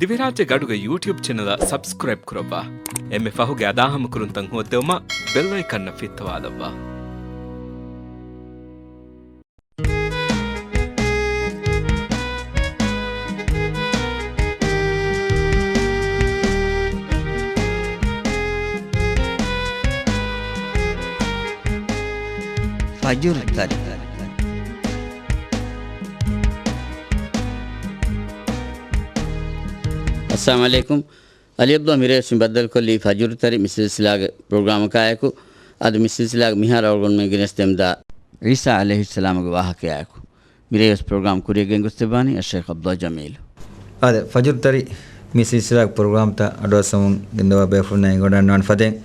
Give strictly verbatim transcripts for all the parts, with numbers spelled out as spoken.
ދިވެހިރާއްޖޭގެ އަޑުގެ ޔޫޓިއުބް ޗެނަލަށް ސަބްސްކްރައިބް ކުރައްވާ. އެންމެ ފަހުގެ އަދާހަމަކުރުންތައް ހޯއްދެވުމަށް ބެލް އައިކަންއަށް ފިއްތަވާލައްވާ. ފަޖުރު ތަރި. އައްސަލާމު ޢަލައިކުމް. އަލީ ޢަބްދުﷲ މިރޭވެސް މި ބައްދަލުކޮށްލީ ފަޖުރު ތަރި މި ސިލްސިލާގެ ޕްރޮގްރާމަކާއެކު. އަދި މި ސިލްސިލާގެ މިހާރު އަޅުގަނޑުމެން ގެނެސްދެމުންދާ ޢީސާ ޢަލައިހިއްސަލާމުގެ ވާހަކަޔާއެކު. މިރޭވެސް ޕްރޮގްރާމް ކުރިޔަށް ގެންގޮސްދެއްވާނީ އައްޝައިޚް ޢަބްދުﷲ ޖަމީލު. އާދެ، ފަޖުރު ތަރި މި ސިލްސިލާގެ ޕްރޮގްރާމްތައް އަޑުއައްސަމުން ގެންދަވާ ބޭފުޅުންނާ އެނގިވަޑައިގަންނަވާނެ ފަދައިން،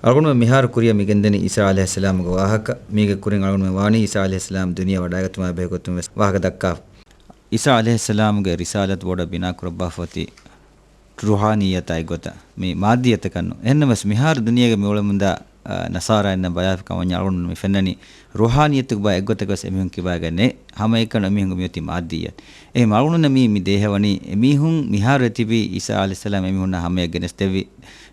އަޅުގަނޑުމެން މިހާރު ކުރިޔަށް މި ގެންދަނީ ޢީސާ ޢަލައިހިއްސަލާމުގެ ވާހަކަ. މީގެ ކުރިން އަޅުގަނޑުމެން ވާނީ ޢީސާ ޢަލައިހިއްސަލާމް ދުނިޔެ ވަޑައިގަތުމާ ބެހޭގޮތުން ވެސް ވާހަކަ ދައްކާފަ. ޢީސާ ޢަލައިހިއްސަލާމުގެ ރިސާލަތު ބޮޑަށް ބިނާކުރައްވާފަ އޮތީ ރޫޙާނިއްޔަތާ އެއްގޮތަށް، މި މާއްދިއްޔަތަކަށް ނޫން. އެހެންނަމަވެސް، މިހާރު ދުނިޔޭގަ މި އުޅެމުންދާ، އަ، ނަޞާރާއިންނަށް ބަލާފިކަމަށް ވަންޏާ އަޅުގަނޑު މި ފެންނަނީ ރޫޙާނިއްޔަތުގެ ބައެއް އެއްގޮތަކަށް ވެސް އެމީހުން ކިބާގަ ނެތް. ހަމައެކަނި އެމީހުންގެ މިއޮތީ މާއްދިއްޔަތް. އެހެން އަޅުގަނޑުންނަށް މީ، މި ދޭހަވަނީ އެމީހުން މިހާރު އެތިބީ ޢީސާ ޢަލައިހިއްސަލާމް އެމީހުންނާ ހަމަޔަށް ގެނެސްދެއްވި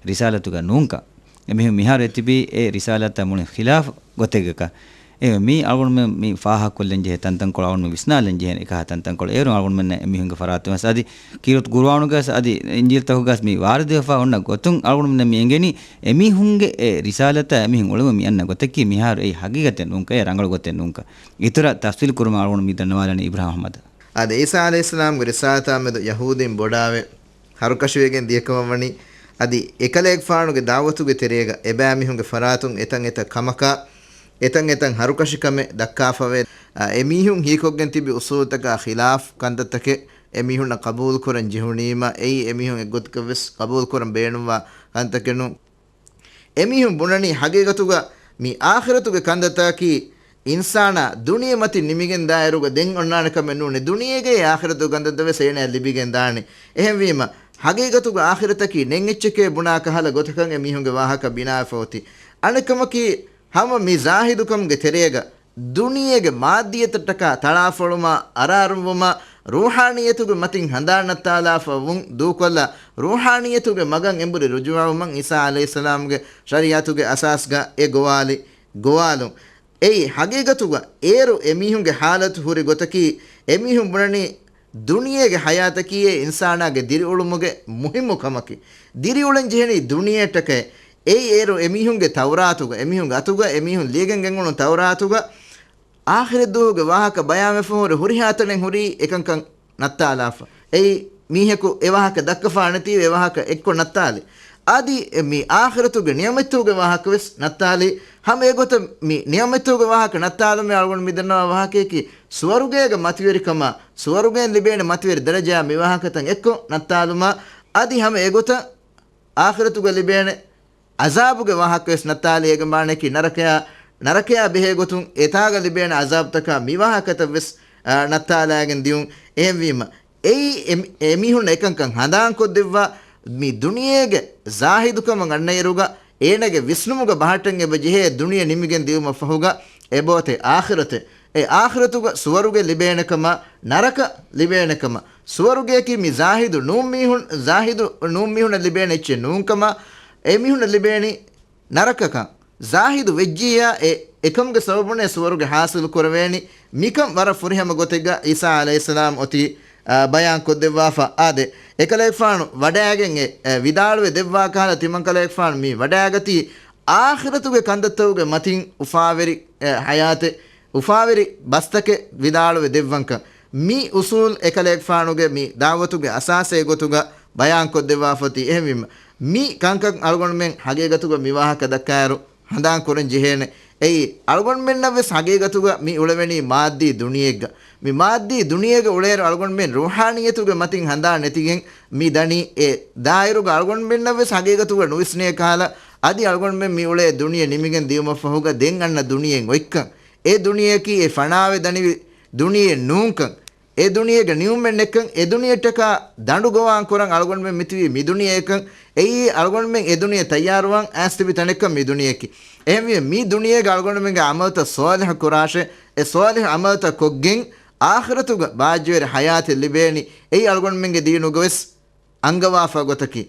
ރިސާލަތުގަ ނޫންކަން. އެމީހުން މިހާރު އެތިބީ އެ ރިސާލަތާ މުޅިން ޚިލާފު ގޮތެއްގަކަށް. އެ މީ އަޅުގަނޑުމެން މި ފާހަގަކޮށްލަން ޖެހޭ ތަންތަންކޮޅު، އަޅުގަނޑުމެން ވިސްނާލަން ޖެހޭ އެކަހަ ތަންތަންކޮޅު. އޭރު އަޅުގަނޑުމެންނަށް އެމީހުންގެ ފަރާތުން ވެސް އަދި ކީރިތި ޤުރުއާނުގަސް އަދި އިންޖީލްތަކުގަސް މި ވާރިދުވެފަ އޮންނަ ގޮތުން އަޅުގަނޑުމެންނަށް މި އެނގެނީ އެމީހުންގެ އެ ރިސާލަތާ އެމީހުން އުޅެމުން މި އަންނަ ގޮތަކީ މިހާރު އެއީ ޙަޤީޤަތެއް ނޫންކަން، އެ ރަނގަޅު ގޮތެއް ނޫންކަން. އިތުރަށް ތަފްޞީލް ކުރުމަށް އަޅުގަނޑު މި ދަންނަވާލަނީ އިބްރާހިމް އަޙްމަދަށް. އާދެ، ޢީސާ ޢަލައިހިއްސަލާމްގެ ރިސާލަތާ މެދު ޔަހޫދީން ބޮޑާވެ ހަރުކަށިވެގެން ދިޔަކަމަށްވަނީ، އަދި އެކަލޭގެފާނުގެ ދަޢުވަތުގެ ތެރޭގަ އެބައިމީހުންގެ ފަރާތުން އެތަން އެތައް ކަމަކާ، އެތަން އެތަން ހަރުކަށިކަމެއް ދައްކާފަވޭ. އަ، އެމީހުން ހީކޮށްގެން ތިބި އުޞޫލުތަކާ ޚިލާފް ކަންތައްތަކެއް އެމީހުންނަށް ޤަބޫލުކުރަން ޖެހުނީމަ، އެއީ އެމީހުން އެއްގޮތަކަށްވެސް ޤަބޫލުކުރަން ބޭނުންވާ ކަންތަކެއް ނޫން. އެމީހުން ބުނަނީ ޙަޤީޤަތުގަ މި އާޚިރަތުގެ ކަންތައްތަކަކީ އިންސާނާ ދުނިޔެ މަތިން ނިމިގެން ދާއިރުގަ ދެން އޮންނާނެ ކަމެއް ނޫނޭ. ދުނިޔޭގައި އާޚިރަތުގެ ކަންތައްތައް ވެސް އޭނަޔަށް ލިބިގެން ދާނެ. އެހެންވީމަ، ޙަޤީޤަތުގަ އާޚިރަތަކީ ނެތް އެއްޗެކޭ ބުނާ ކަހަލަ ގޮތަކަށް އެމީހުންގެ ވާހަކަ ބިނާވެފަ އޮތީ. އަނެއް ކަމަކީ، ހަމަ މި ޒާހިދުކަމުގެ ތެރޭގަ ދުނިޔޭގެ މާއްދިއްޔަތަށްޓަކާ ތަޅާފޮޅުމާ، އަރާރުންވުމާ، ރޫޙާނިއްޔަތުގެ މަތިން ހަނދާން ނައްތާލާފަ ވުން ދޫކޮށްލާ، ރޫޙާނިއްޔަތުގެ މަގަށް އެނބުރި ރުޖޫޢަވުމަށް ޢީސާ ޢަލައިހިއްސަލާމްގެ ޝަރީޢަތުގެ އަސާސްގަ އެ ގޮވާލި ގޮވާލުން. އެއީ ޙަޤީޤަތުގަ އޭރު އެމީހުންގެ ޙާލަތު ހުރި ގޮތަކީ، އެމީހުން ބުނަނީ ދުނިޔޭގެ ޙަޔާތަކީ އެ އިންސާނާގެ ދިރިއުޅުމުގެ މުހިއްމު ކަމަކީ. ދިރިއުޅެން ޖެހެނީ ދުނިޔެއަށްޓަކައި. އެއީ އޭރު އެމީހުންގެ ތައުރާތުގަ، އެމީހުންގެ އަތުގަ، އެމީހުން ލިޔެގެން ގެންގުޅުނު ތައުރާތުގަ އާޚިރަތްދުވަހުގެ ވާހަކަ ބަޔާންވެފަ ހުރި ހުރިހާ ތަނެއް ހުރީ އެކަންކަން ނައްތާލާފަ. އެއީ މީހަކު އެ ވާހަކަ ދައްކަފާނެތީވެ އެ ވާހަކަ އެއްކޮށް ނައްތާލި. އަދި މި އާޚިރަތުގެ ނިޢުމަތްތަކުގެ ވާހަކަ ވެސް ނައްތާލި. ހަމަ އެގޮތަށް މި ނިޢުމަތްތަކުގެ ވާހަކަ ނައްތާލުމޭ އަޅުގަނޑު މި ދަންނަވާ ވާހަކަޔަކީ، ސުވަރުގޭގެ މަތިވެރިކަމާ، ސުވަރުގޭން ލިބޭނެ މަތިވެރި ދަރަޖާ މި ވާހަކަތައް އެއްކޮށް ނައްތާލުމާ، އަދި ހަމަ އެގޮތަށް އާޚިރަތުގަ ލިބޭނެ ޢަޒާބުގެ ވާހަކަވެސް ނައްތާލި. އޭގެ މާނައަކީ ނަރަކަޔާ، ނަރަކަޔާ ބެހޭ ގޮތުން އެތާގަ ލިބޭނެ ޢަޒާބުތަކާ މި ވާހަކަތައްވެސް، އާ، ނައްތާލާގެން ދިޔުން. އެހެންވީމަ، އެއީ އެ، އެމީހުންނަށް އެކަންކަން ހަނދާންކޮށްދެއްވާ، މި ދުނިޔޭގެ ޒާހިދުކަމަށް އަންނައިރުގަ އޭނަގެ ވިސްނުމުގަ ބަހައްޓަން އެބަ ޖެހޭ ދުނިޔެ ނިމިގެން ދިޔުމަށްފަހުގަ އެބައޮތޭ އާޚިރަތެއް. އެ އާޚިރަތުގަ ސުވަރުގެ ލިބޭނެކަމާ، ނަރަކަ ލިބޭނެކަމަށް. ސުވަރުގެއަކީ މި ޒާހިދު ނޫން މީހުން، ޒާހިދު ނޫން މީހުންނަށް ލިބޭނެ އެއްޗެއް ނޫންކަމަށް، އެމީހުންނަށް ލިބޭނީ ނަރަކަކަން. ޒާހިދު ވެއްޖިއްޔާ އެ އެކަމުގެ ސަބަބުން އެ ސުވަރުގެ ޙާޞިލު ކުރެވޭނީ. މިކަން ވަރަށް ފުރިހަމަ ގޮތެއްގަ ޢީސާ ޢަލައިހިއްސަލާމް އޮތީ، އާ، ބަޔާން ކޮށްދެއްވާފަ. އާދެ، އެކަލޭގެފާނު ވަޑައިގެން އެ، އެ، ވިދާޅުވެ ދެއްވާ ކަހަލަ ތިމަންކަލޭގެފާނު މި ވަޑައިގަތީ އާޚިރަތުގެ ކަންތައްތަކުގެ މަތިން އުފާވެރި، އެ، ޙަޔާތެއް، އުފާވެރި ބަސްތަކެއް ވިދާޅުވެ ދެއްވަންކަން. މި އުޞޫލް އެކަލޭގެފާނުގެ މި ދަޢުވަތުގެ އަސާސެއް ގޮތުގަ ބަޔާން ކޮށްދެއްވާފަ އޮތީ. އެހެންވީމަ، މި ކަންކަން އަޅުގަނޑުމެން ޙަޤީޤަތުގަ މި ވާހަކަ ދައްކާއިރު ހަނދާން ކުރަން ޖެހޭނެ. އެއީ، އަޅުގަނޑުމެންނަށް ވެސް ޙަޤީޤަތުގަ މި އުޅެވެނީ މާއްދީ ދުނިޔެއެއްގަ. މި މާއްދީ ދުނިޔޭގަ އުޅޭއިރު އަޅުގަނޑުމެން ރޫޙާނިއްޔަތުގެ މަތިން ހަނދާން ނެތިގެން މި ދަނީ. އެ ދާއިރުގަ އަޅުގަނޑުމެންނަށް ވެސް ޙަޤީޤަތުގަ ނުވިސްނޭ ކަހަލަ، އަދި އަޅުގަނޑުމެން މި އުޅޭ ދުނިޔެ ނިމިގެން ދިޔުމަށްފަހުގަ ދެން އަންނަ ދުނިޔެއިން އޮތްކަން. އެ ދުނިޔެއަކީ އެ ފަނާވެ ދަނިވި ދުނިޔެއެއް ނޫންކަން. އެ ދުނިޔޭގަ ނިޢުމަތް ނެތްކަން، އެ ދުނިޔެއަށްޓަކާ ދަނޑު ގޮވާން ކުރަން އަޅުގަނޑުމެން މިތިބީ މި ދުނިޔެއަކަށް. އެއީ އަޅުގަނޑުމެން އެ ދުނިޔެ ތައްޔާރުވާން އައިސް ތިބި ތަނެއްކަން މި ދުނިޔެއަކީ. އެހެންވީމަ، މި ދުނިޔޭގަ އަޅުގަނޑުމެންގެ ޢަމަލުތައް ޞާލިޙު ކުރާށޭ، އެ ޞާލިޙު ޢަމަލުތައް ކޮށްގެން އާޚިރަތުގަ ބާއްޖަވެރި ޙަޔާތެއް ލިބޭނީ. އެއީ އަޅުގަނޑުމެންގެ ދީނުގަވެސް އަންގަވާފަ ގޮތަކީ،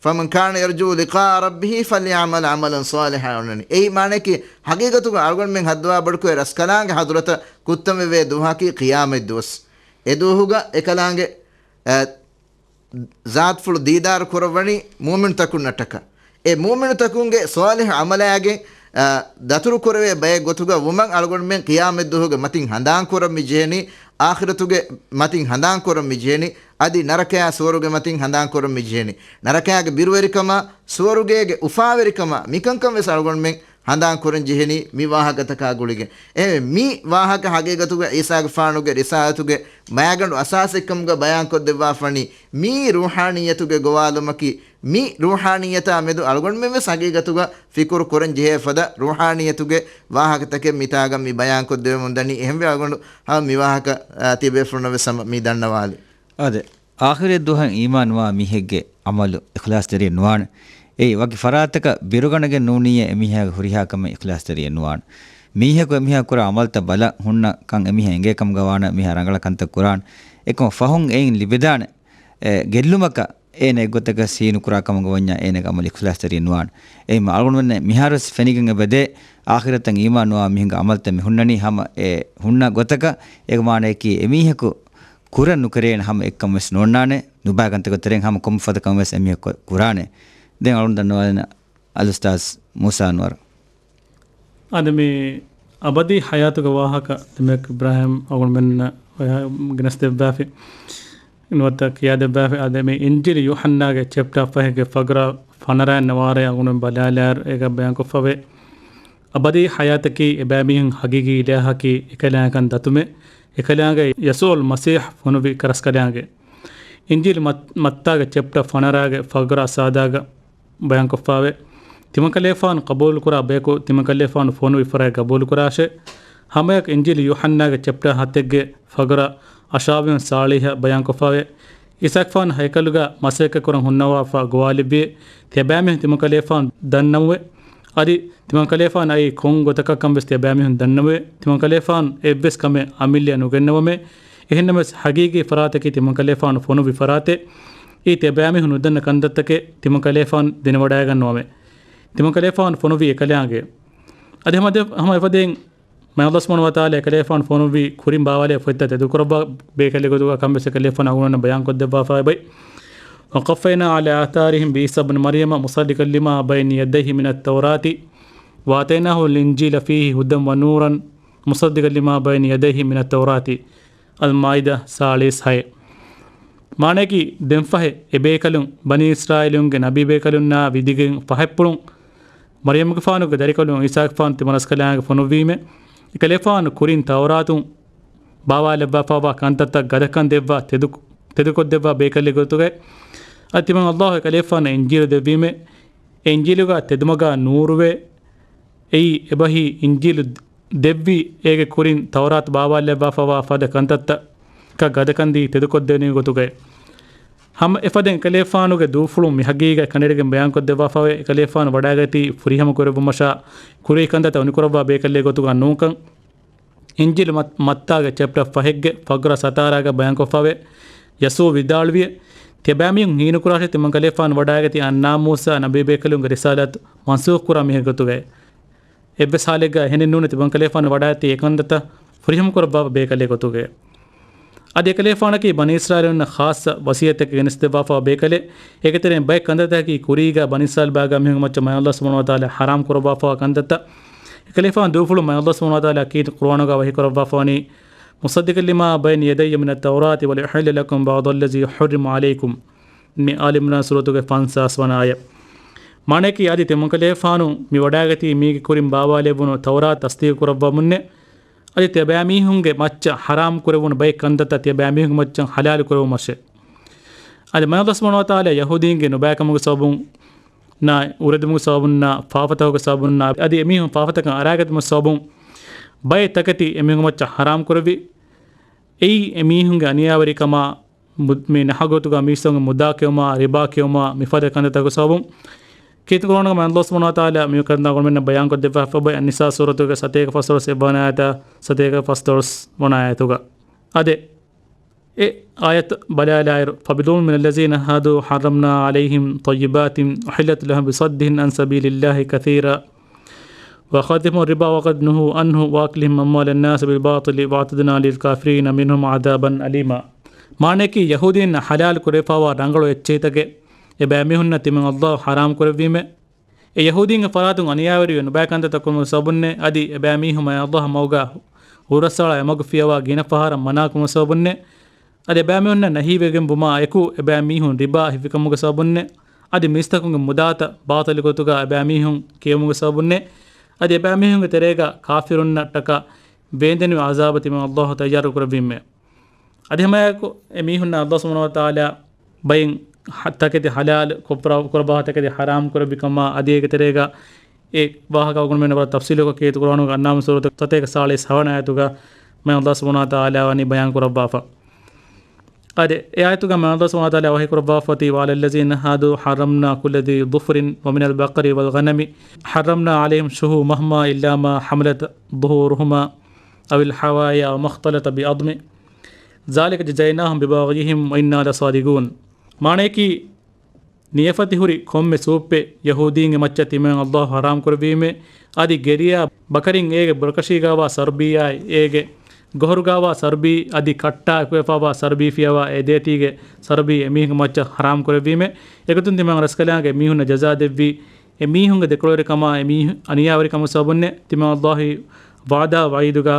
فَمَنْ كَانَ يَرْجُو لِقَاءَ رَبِّهِ فَلْيَعْمَلْ عَمَلًا صَالِحًا އޮންނަނީ. އެއީ މާނައަކީ، ހަގީގަތުގަ އަޅުގަނޑުމެން ހައްދަވާ ބޮޑުކޮށް ރަސްކަލާނގެ ހަޟުރަތަށް ކުއްތަންވެވޭ ދުވަހަކީ ޤިޔާމަތް ދުވަސް. އެ ދުވަހުގަ އެކަލާނގެ، އަ، ޒާތުފުޅު ދީދާރު ކުރައްވަނީ މުއުމިނުތަކުންނަށްޓަކާ. އެ މުއުމިނުތަކުންގެ ޞާލިޙު ޢަމަލާގެ، އަ، ދަތުރުކުރެވޭ ބައެއް ގޮތުގަ ވުމަށް އަޅުގަނޑުމެން ޤިޔާމަތްދުވަހުގެ މަތިން ހަނދާންކުރަން މި ޖެހެނީ، އާޚިރަތުގެ މަތިން ހަނދާންކުރަން މި ޖެހެނީ، އަދި ނަރަކަޔާ ސުވަރުގެ މަތިން ހަނދާންކުރަން މި ޖެހެނީ. ނަރަކަޔާގެ ބިރުވެރިކަމާ، ސުވަރުގޭގެ އުފާވެރިކަމާ، މިކަންކަން ވެސް އަޅުގަނޑުމެން ހަނދާންކުރަން ޖެހެނީ މި ވާހަކަތަކާ ގުޅިގެން. އެހެންވެ، މި ވާހަކަ ހަގީގަތުގަ ޢީސާގެފާނުގެ ރިސާލަތުގެ މައިގަނޑު އަސާސެއްކަމުގަ ބަޔާންކޮށްދެއްވާފަނީ، މީ ރޫޙާނިއްޔަތުގެ ގޮވާލުމަކީ، މި ރޫޙާނިއްޔަތާ މެދު އަޅުގަނޑުމެން ވެސް ހަގީގަތުގަ ފިކުރު ކުރަން ޖެހޭ ފަދަ ރޫޙާނިއްޔަތުގެ ވާހަކަތަކެއް މިތާގަ މި ބަޔާންކޮށްދެވެމުން ދަނީ. އެހެންވެ އަޅުގަނޑު ހަމަ މި ވާހަކަ، އާ، ތިބޭފުޅުންނަށް ވެސް ހަމަ މި ދަންނަވާލި. އާދެ، އާޚިރަތް ދުވަހަށް އީމާންވާ މީހެއްގެ ޢަމަލު އިޚްލާޞްތެރިއެއް ނުވާނެ. އެއީ، ވަކި ފަރާތަކަށް ބިރުގަނެގެން ނޫނިއްޔާ އެމީހާގެ ހުރިހާ ކަމެއް އިޚްލާޞްތެރިއެއް ނުވާނެ. މީހަކު އެމީހާ ކުރާ ޢަމަލުތައް ބަލަ ހުންނަ ކަން އެމީހާ އެނގޭ ކަމުގަ ވާނަމަ މީހާ ރަނގަޅަށް ކަންތައް ކުރާނެ. އެކަމަށް ފަހުން އެއިން ލިބިދާނެ، އެ، ގެއްލުމަކަށް އޭނަ އެއްގޮތަކަށް ސީނުކުރާ ކަމުގަ ވަންޏާ އޭނަގެ ޢަމަލު އިޚްލާޞްތެރިއެއް ނުވާނެ. އެހެންވީމަ އަޅުގަނޑުމެންނަށް މިހާރުވެސް ފެނިގެން އެބަދޭ، އާޚިރަތަށް އީމާންވާ މީހުންގެ ޢަމަލުތައް މި ހުންނަނީ ހަމަ އެ ހުންނަ ގޮތަކަށް. އޭގެ މާނައަކީ އެމީހަކު ކުރަން ނުކެރޭނެ ހަމަ އެއްކަމެއް ވެސް ނޯންނާނެ، ނުބައި ކަންތަކުގެ ތެރެއިން ހަމަ ކޮންމެ ފަދަ ކަމެއް ވެސް އެމީހަކު ކުރާނެ. ދެން އަޅުން ދަންނަވާލަން އަލްއުސްތާޛް މޫސާ އަންވަރު. އަދި މި އަބަދީ ޙަޔާތުގެ ވާހަކަ ދެމެކް އިބްރާހިމް އަޅުގަނޑުމެންނަށް ގެނެސްދެއްވާފި. ނުވަތަ ކިޔާދެއްވާފަ. އާދެ، މި އިންޖީލު ޔޫޙަންނާގެ ޗެޕްޓާ ފަހެއްގެ ފަގުރާ ފަނަރައަށް ނަވާރަ އަޅުގަނޑު ބަލާލާއިރު އޭގަ ބަޔާންކޮށްފަވޭ، އަބަދީ ޙަޔާތަކީ އެބައިމީހުން ހަގީގީ އިލާހަކީ އެކަލާނގެކަން ދަތުމެއް، އެކަލާނގެ ޔަސޫޢުލް މަސީޙް ފޮނުއްވި ކަރަސްކަލާނގެ. އިންޖީލު މަތް-، މައްތާގެ ޗެޕްޓާ ފަނަރައިގެ ފަގުރާ ސާދާގަ ބަޔާންކޮށްފަވޭ. ތިމަންކަލޭފާނު ޤަބޫލުކުރާ ބަޔަކު ތިމަންކަލޭފާނު ފޮނުވި ފަރާތް ޤަބޫލުކުރާށޭ. ހަމައެއަކު އިންޖީލު ޔޫޙަންނާގެ ޗެޕްޓާ ހަތެއްގެ ފަގުރާ އަޝްރާފުލް ޞާލިޙް ބަޔާންކޮށްފަވޭ. އީސާގެފާނު ހައިކަލުގަ މަސައްކަތްކުރަން ހުންނަވާފަ ގޮވާލެއްވިއޭ. ތިޔަބައިމީހުން ތިމަންކަލޭފާނު ދަންނަމުވޭ. އަދި ތިމަންކަލޭފާނު އައީ ކޮން ގޮތަކަށްކަން ވެސް ތިޔަބައިމީހުން ދަންނަމުވޭ. ތިމަންކަލޭފާނު އެއްވެސް ކަމެއް އަމިއްލައަށް ނުގެންނަވަމޭ. އެހެންނަމަވެސް ހަގީގީ ފަރާތަކީ ތިމަންކަލޭފާނު ފޮނުއްވި ފަރާތެއް. އެއީ ތިޔަބައިމީހުން ނުދަންނަ ކަންތައްތަކެއް ތިމަންކަލޭފާނު ދެނެވަޑައިގަންނަވަމޭ. ތިމަންކަލޭފާނު ފޮނުއްވީ އެކަލާނގެ. އަދި ހަމަ ދެ-، ހަމަ އެފަދައިން މާތް ﷲ ސުބްޙާނަހޫ ވަތަޢާލާ އެކަލޭފާނު ފޮނުއްވި ކުރިން ބާވާލެވޭ ފޮތްތައް ތެދުކުރައްވާ ބޭކަލެއް ގޮތުގަ ކަން ވެސް އެކަލޭފާނު އަޅުގަނޑުމެންނަށް ބަޔާންކޮށްދެއްވާފައި އޮތް. وقفينا على آثارهم بعيسى ابن مريم مصدقا لما بين يديه من التوراة وآتيناه الإنجيل فيه هدى ونورا مصدقا لما بين يديه من التوراة. އަލްމާއިދާ ސާޅީސް ހައެއް. މާނައަކީ، ދެންފަހެ އެބޭކަލުން ބަނީ އިސްރާއީލުންގެ ނަބީބޭކަލުންނާ ވިދިގެން ފަހަތްޕުޅުން މަރްޔަމްގެފާނުގެ ދަރިކަލުން ޢީސާގެފާނު ތިމަންރަސްކަލާނގެ ފޮނުއްވީމޭ. އެކަލޭފާނު ކުރިން ތައުރާތުން ބާވާލައްވާފައިވާ ކަންތައްތައް ގަދަކަން ދެއްވާ ތެދު-، ތެދުކޮށްދެއްވާ ބޭކަލެއް ގޮތުގައި، އަދި ތިމަން ﷲ އެކަލޭފާނަށް އިންޖީލު ދެއްވީމޭ. އެ އިންޖީލުގަ ތެދުމަގާ ނޫރުވޭ. އެއީ އެބަހީ އިންޖީލު ދެއްވީ އޭގެ ކުރިން ތައުރާތު ބާވާލައްވާފައިވާ ފަދަ ކަންތައްތައް ގަދަކަންދީ ތެދުކޮށްދެވެނީ ގޮތުގައި. ހަމަ އެފަދައިން އެކަލޭފާނުގެ ދޫފުޅުން މި ހަގީގަތް ކަނޑައެޅިގެން ބަޔާންކޮށްދެއްވާފައިވޭ، އެކަލޭފާނު ވަޑައިގަތީ ފުރިހަމަ ކުރެއްވުމަށާ ކުރީ ކަންތައްތައް އޮނިކުރައްވާ ބޭކަލެއް ގޮތުގަ ނޫންކަން. އިންޖީލު މަ-، މައްތާގެ ޗެޕްޓާ ފަހެއްގެ ފަގުރާ ސަތާރައިގަ ބަޔާންކޮށްފައިވޭ، ޔަސޫ ވިދާޅުވިއޭ، ތިޔަބައިމީހުން ހީނުކުރާށޭ ތިމަންކަލޭފާނު ވަޑައިގަތީ އަންނާމޫސާ ނަބީބޭކަލުންގެ ރިސާލަތު މަންސޫޚްކުރާ މީހެއް ގޮތުގައި. އެއްވެސް ހާލެއްގަ އެހެނެއް ނޫނޭ ތިމަންކަލޭފާނު ވަޑައިގަތީ އެކަންތައްތައް ފުރިހަމަކުރައްވާ ބޭކަލެއް ގޮތުގައި. އަދި އެކަލޭފާނަކީ ބަނީ އިސްރާއީލުންނަށް ޚާއްޞަ ވަޞިއްޔަތެއް ގެނެސްދެއްވާފައިވާ ބޭކަލެއް. އޭގެ ތެރެއިން ބައެއް ކަންތައްތަކަކީ ކުރީގަ ބަނީ އިސްރާއީލް ބާގާ މީހުންގެ މައްޗަށް މާތް ﷲ ސުބްޙާނަހޫ ވަތަޢާލާ ޙަރާމް ކުރައްވާފައިވާ ކަންތައްތައް. އެކަލޭފާނު ދޫފުޅުން މާތް ﷲ ސުބްޙާނަހޫ ވަތަޢާލާ ކީރިތި ޤުރުއާނުގަ ވަޙީ ކުރައްވާފަވަނީ، مصدقا لما بين يدي من التوراة ولأحل لكم بعض الذي حرم عليكم. މި އާލި ޢިމްރާން ސޫރަތުގެ ފަންސާސް ވަނަ އާޔަތް. މާނައަކީ، އަދި ތިމަންކަލޭފާނު މި ވަޑައިގަތީ މީގެ ކުރިން ބާވާލެވުނު ތައުރާތު ތަޞްދީޤު ކުރައްވަމުންނޭ. އަދި ތިޔަބައިމީހުންގެ މައްޗަށް ޙަރާމް ކުރެވުނު ބައެއް ކަންތައްތައް ތިޔަބައިމީހުންގެ މައްޗަށް ޙަލާލު ކުރެވުމަށޭ. އަދި މާތް ﷲ ސުބްޙާނަހޫ ވަތަޢާލާ ޔަހޫދީންގެ ނުބައިކަމުގެ ސަބަބުން ނާ، އުރެދުމުގެ ސަބަބުންނާ، ފާފަތަކުގެ ސަބަބުންނާ، އަދި އެމީހުން ފާފަތަކަށް އަރާގަތުމުގެ ސަބަބުން ބައެއް ތަކެތި އެމީހުންގެ މައްޗަށް ޙަރާމް ކުރެއްވި. އެއީ އެމީހުންގެ އަނިޔާވެރިކަމާ، މު-، މި ނަހަގޮތުގަ މީސްތަކުންގެ މުދާ ކެއުމާ، ރިބާ ކެއުމާ، މިފަދަ ކަންތައްތަކުގެ ސަބަބުން. ކީރިތި ޤުރުއާނުގަ މާތް ﷲ ސުބްޙާނަހޫ ވަތަޢާލާ މި ކަންތައް އަޅުގަނޑުމެންނަށް ބަޔާންކޮށްދެއްވާފައި އޮތް. އައްނިސާ ސޫރަތުގެ ސަތޭކަ ފަސްދޮޅަސް އެއްވަނަ އާޔަތާ ސަތޭކަ ފަސްދޮޅަސް ވަނަ އާޔަތުގަ. އާދެ، އެ އާޔަތު ބަލާލާއިރު، فبظلم من الذين هادوا حرمنا عليهم طيبات أحلت لهم بصدهم عن سبيل الله كثيرا وأخذهم الربا وقد نهوا عنه وأكلهم أموال الناس بالباطل وأعتدنا للكافرين منهم عذابا أليما. މާނަޔަކީ، ޔަހޫދީންނަށް ޙަލާލު ކުރެވިފާވާ ރަނގަޅު އެއްޗެހިތަކެއް އެބައިމީހުންނަށް ތިމަން ﷲ ޙަރާމް ކުރެއްވީމޭ. އެ ޔަހޫދީންގެ ފަރާތުން އަނިޔާވެރިވެ ނުބައި ކަންތައްތައް ކުރުމުގެ ސަބަބުންނޭ، އަދި އެބައިމީހުން މާތް ﷲ މަގުގަ ހުރަސްއަޅާ އެމަގު ފިޔަވާ ގިނަ ފަހަރަށް މަނާ ކުރުމުގެ ސަބަބުންނޭ، އަދި އެބައިމީހުންނަށް ނަހީވެގެންވުމާ އެކު އެބައިމީހުން ރިބާ ހިފިކަމުގެ ސަބަބުންނޭ، އަދި މީސްތަކުންގެ މުދާތައް ބާޠިލު ގޮތުގަ އެބައިމީހުން ކިޔެވުމުގެ ސަބަބުންނޭ، އަދި އެބައިމީހުންގެ ތެރޭގަ ކާފިރުންނަށްޓަކާ ވޭންދެނިވި ޢަޒާބަށް ތިމަން ﷲ ތައްޔާރު ކުރެއްވީމޭ. އަދި ހަމައެކު އެ މީހުންނަށް ﷲ ސުބްޙާނަހޫ ވަތަޢާލާ ބައިން ޙަ-، ތަކެތި ޙަލާލު ކޮށްފަ-، ކުރައްވާ ތަކެތި ޙަރާމް ކުރެއްވި ކަމާ، އަދި އޭގެ ތެރޭގަ އެ ވާހަކަ އަޅުގަނޑުމެން ވަރަށް ތަފްޞީލުކޮށް ކީރިތި ޤުރްއާނުގެ އަންޢާމް ސޫރަތުގެ ސަތޭކަ ސާޅީސް ހަވަނަ އާޔަތުގަ މާތް ﷲ ސުބްޙާނަހޫ ވަތަޢާލާ ވަނީ ބަޔާން ކުރައްވާފަ. އަދި އެ އާޔަތުގަ މާތް ﷲ ސުބްޙާނަހޫ ވަތަޢާލާ ވަޙީ ކުރައްވާފަ އޮތީ، وعلى الذين هادوا حرمنا كل ذي ظفر ومن البقر والغنم حرمنا عليهم شحومهما إلا ما حملت ظهورهما أو الحوايا وما اختلط بعظم ذلك جزيناهم ببغيهم وإنا لصادقون. މާނަޔަކީ، ނިޔަފަތި ހުރި ކޮންމެ ސޫއްޕެއް ޔަހޫދީންގެ މައްޗަށް ތިމަން ﷲ ޙަރާމް ކުރެއްވީމޭ. އަދި ގެރިޔާ ބަކަރިން އޭގެ ބުރަކަށީގާވާ ސަރުބީއާއި އޭގެ ގޮހޮރުގާވާ ސަރުބީ އަދި ކައްޓާ އެކުވެފާވާ ސަރުބީ ފިޔަވާ އެ ދޭތީގެ ސަރުބީ އެމީހުންގެ މައްޗަށް ޙަރާމް ކުރެއްވީމޭ. އެގޮތުން ތިމަން ރަސްކަލާނގެ މީހުންނަށް ޖަޒާ ދެއްވީ، އެމީހުންގެ ދެކޮޅުވެރިކަމާ އެމީހުން އަނިޔާވެރިކަމުގެ ސަބަބުންނޭ. ތިމަން ﷲ ވަޢުދާ ވަޢީދުގާ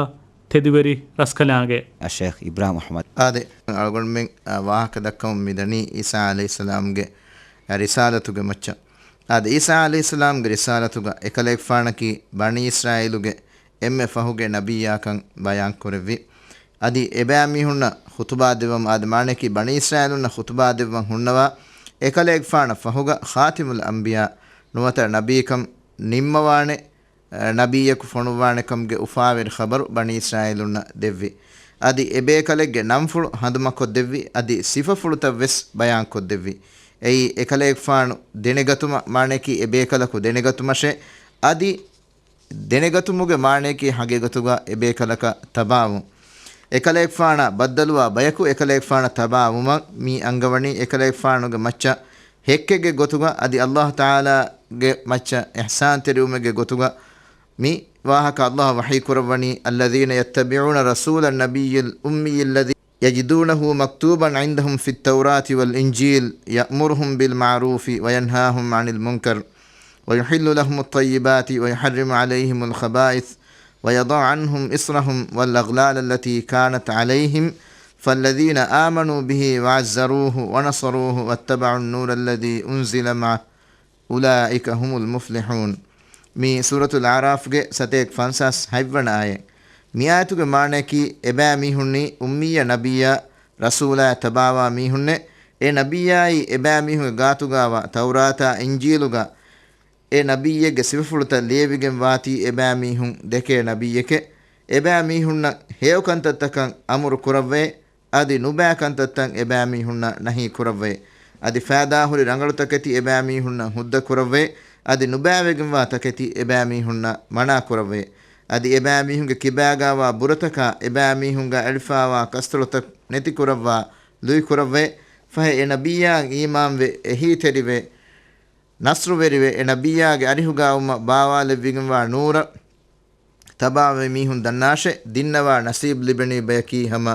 ތެދުވެރި ރަސްކަލާނގެ. އައްޝައިޚް އިބްރާހިމް އަޙްމަދު. އާދެ، އަޅުގަނޑުމެން، އާ، ވާހަކަ ދައްކަމުން މިދަނީ ޢީސާ ޢަލައިހިއްސަލާމްގެ، އާ، ރިސާލަތުގެ މައްޗަށް. އާދެ، ޢީސާ ޢަލައިހިއްސަލާމްގެ ރިސާލަތުގަ އެކަލޭގެފާނަކީ ބަނީ އިސްރާއީލުގެ އެންމެ ފަހުގެ ނަބިއްޔާކަން ބަޔާން ކުރެއްވި. އަދި އެބައިމީހުންނަށް ޚުތުބާ ދެއްވަމުން، އާދެ، މާނަޔަކީ ބަނީ އިސްރާއީލުންނަށް ޚުތުބާ ދެއްވަން ހުންނަވާ އެކަލޭގެފާނަށް ފަހުގަ ޚާތިމުލް އަންބިޔާ ނުވަތަ ނަބީކަން ނިންމަވާނެ، އެ، ނަބިއްޔަކު ފޮނުއްވާނެ ކަމުގެ އުފާވެރި ޚަބަރު ބަނީ އިސްރާއީލުންނަށް ދެއްވި. އަދި އެބޭކަލެއްގެ ނަންފުޅު ހަނދުމަކޮށްދެއްވި، އަދި ސިފަފުޅުތައް ވެސް ބަޔާންކޮށްދެއްވި. އެއީ އެކަލޭގެފާނު ދެނެގަތުމަށް، މާނަޔަކީ އެބޭކަލަކު ދެނެގަތުމަށޭ. އަދި ދެނެގަތުމުގެ މާނަޔަކީ ހަގީގަތުގަ އެބޭކަލަކަށް ތަބާވުން. އެކަލޭގެފާނާ ބައްދަލުވާ ބަޔަކު އެކަލޭގެފާނަށް ތަބާވުމަށް މި އަންގަވަނީ އެކަލޭގެފާނުގެ މައްޗަށް ހެއްކެއްގެ ގޮތުގަ އަދި ﷲ ތަޢާލާގެ މައްޗަށް އިޙްސާންތެރިވުމެއްގެ ގޮތުގަ. މި ވާހަކަ ﷲ ވަޙީ ކުރައްވަނީ، الذين يتبعون الرسول النبي الأمي الذي يجدونه مكتوبا عندهم في التوراة والإنجيل يأمرهم بالمعروف وينهاهم عن المنكر ويحل لهم الطيبات ويحرم عليهم الخبائث ويضع عنهم إصرهم والأغلال التي كانت عليهم فالذين آمنوا به وعزروه ونصروه واتبعوا النور الذي أنزل معه أولئك هم المفلحون. މީ ސޫރަތުލް އަޢުރާފްގެ ސަތޭކަ ފަންސާސް ހަތްވަނަ އާޔަތް. މި އާޔަތުގެ މާނަޔަކީ، އެބައިމީހުންނީ އުއްމިއްޔަ ނަބިއްޔާ ރަސޫލާއަށް ތަބާވާ މީހުންނޭ. އެ ނަބިއްޔާއީ އެބައިމީހުންގެ ގާތުގާވާ ތައުރާތާ އިންޖީލުގަ އެ ނަބިއްޔެއްގެ ސިފަފުޅުތައް ލިޔެވިގެން ވާތީ އެބައިމީހުން ދެކޭ ނަބިއްޔެކޭ. އެބައިމީހުންނަށް ހެޔޮ ކަންތައްތަކަށް އަމުރު ކުރައްވައޭ، އަދި ނުބައި ކަންތައްތައް އެބައިމީހުންނަށް ނަހީ ކުރައްވައޭ. އަދި ފައިދާހުރި ރަނގަޅު ތަކެތި އެބައިމީހުންނަށް ހުއްދަ ކުރައްވައޭ. އަދި ނުބައިވެގެންވާ ތަކެތި އެބައިމީހުންނަށް މަނާ ކުރައްވައޭ. އަދި އެބައިމީހުންގެ ކިބާގާވާ ބުރަތަކާ އެބައިމީހުންގާ އެޅިފާވާ ކަސްތޮޅުތައް ނެތިކުރައްވާ ލުއިކުރައްވައޭ. ފަހެ އެ ނަބިއްޔާއަށް އީމާންވެ އެހީތެރިވެ ނަޞްރުވެރިވެ، އެ ނަބިއްޔާގެ އަރިހުގާވުމަށް ބާވާލެއްވިގެންވާ ނޫރަށް ތަބާވެ މީހުން ދަންނާށޭ، ދިންނަވާ ނަސީބު ލިބެނީ ބަޔަކީ ހަމަ